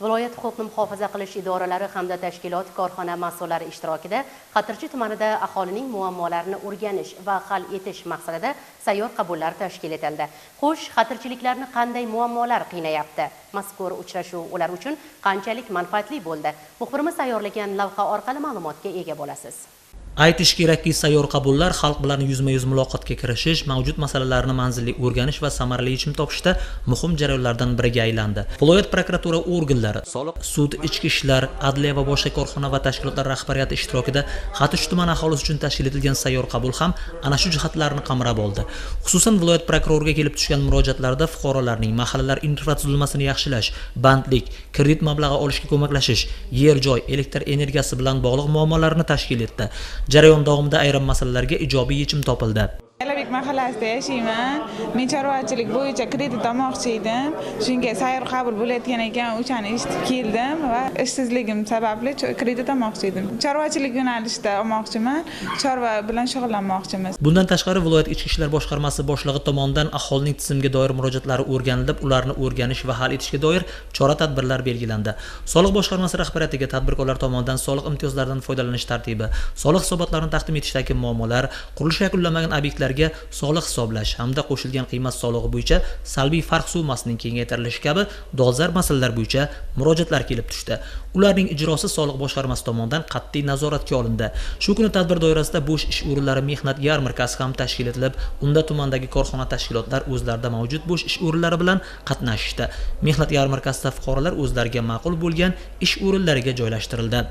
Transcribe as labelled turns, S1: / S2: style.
S1: Viloyat huquqni muhofaza qilish idoralari hamda tashkilot, korxona mas'ullari ishtirokida Xatirchi tumanida aholining muammolarini o'rganish va hal etish maqsadida sayyor qabullar tashkil etildi. Xo'sh, xatirchiliklarni qanday muammolar qiynayapti? Mazkur uchrashuv ular uchun qanchalik manfaatli bo'ldi? Muxbirimiz tayyorlagan lavha orqali ma'lumotga ega bo'lasiz.
S2: Aytish kerakki, sayyor qabullar xalq bilan yuzma-yuz muloqotga kirishish, mavjud masalalarni manzilli o'rganish va samarali yechim topishda muhim jarayonlardan biriga aylandi. Viloyat prokuratura organlari, soliq, sud, ichki ishlar, adliya va boshqa korxona va tashkilotlar rahbariyati ishtirokida Xatirchi tumani aholisi uchun tashkil etilgan sayyor qabul ham ana shu jihatlarni qamrab oldi. Xususan, viloyat prokuroriga kelib tushgan murojaatlarda fuqarolarning mahallalar infratuzilmasini yaxshilash, bandlik, kredit mablag'i olishga ko'maklashish, yer joy, elektr energiyasi bilan bog'liq muammolarni tashkil etdi. Jarayon davomida ayrim masalalarga ijobiy yechim topildi.
S3: Yalabek mahallasida yashayman. Men chorvachilik bo'yicha kredit olmoqchi edim. Shunga sayyor qabul bo'layotgan ekan, o'shani eshitib keldim va ishsizligim sababli kredit olmoqchi edim. Chorvachilik yo'nalishida olmoqchiman, chorva bilan shug'ullanmoqchimiz.
S2: Bundan tashqari, viloyat ichki ishlar boshqarmasi boshlig'i tomonidan aholining tizimga doir murojaatlari o'rganilib, ularni o'rganish va hal etishga doir chora-tadbirlar belgilandi. Soliq boshqarmasi rahbariyatiga tadbirkorlar tomonidan soliq imtiyozlaridan foydalanish tartibi, soliq hisobotlarini taqdim etishdagi muammolar, qurilish yakunlanmagan obyektlarga soliq hisoblash hamda qo'shilgan qiymat solig'i bo'yicha salbiy farq summasining kengaytirilishi kabi dolzarb masalalar bo'yicha murojaatlar kelib tushdi. Ularning ijrosi soliq boshqarmasi tomonidan qat'iy nazoratga olindi. Shu kuni tadbir doirasida bo'sh ish o'rinlari mehnat yarmarkasi ham tashkil etilib, unda tumandagi korxona tashkilotlar o'zlarida mavjud bo'sh ish o'rinlari bilan qatnashishdi. Mehnat yarmarkasida fuqarolar o'zlariga ma'qul bo'lgan ish o'rinlariga joylashtirildi.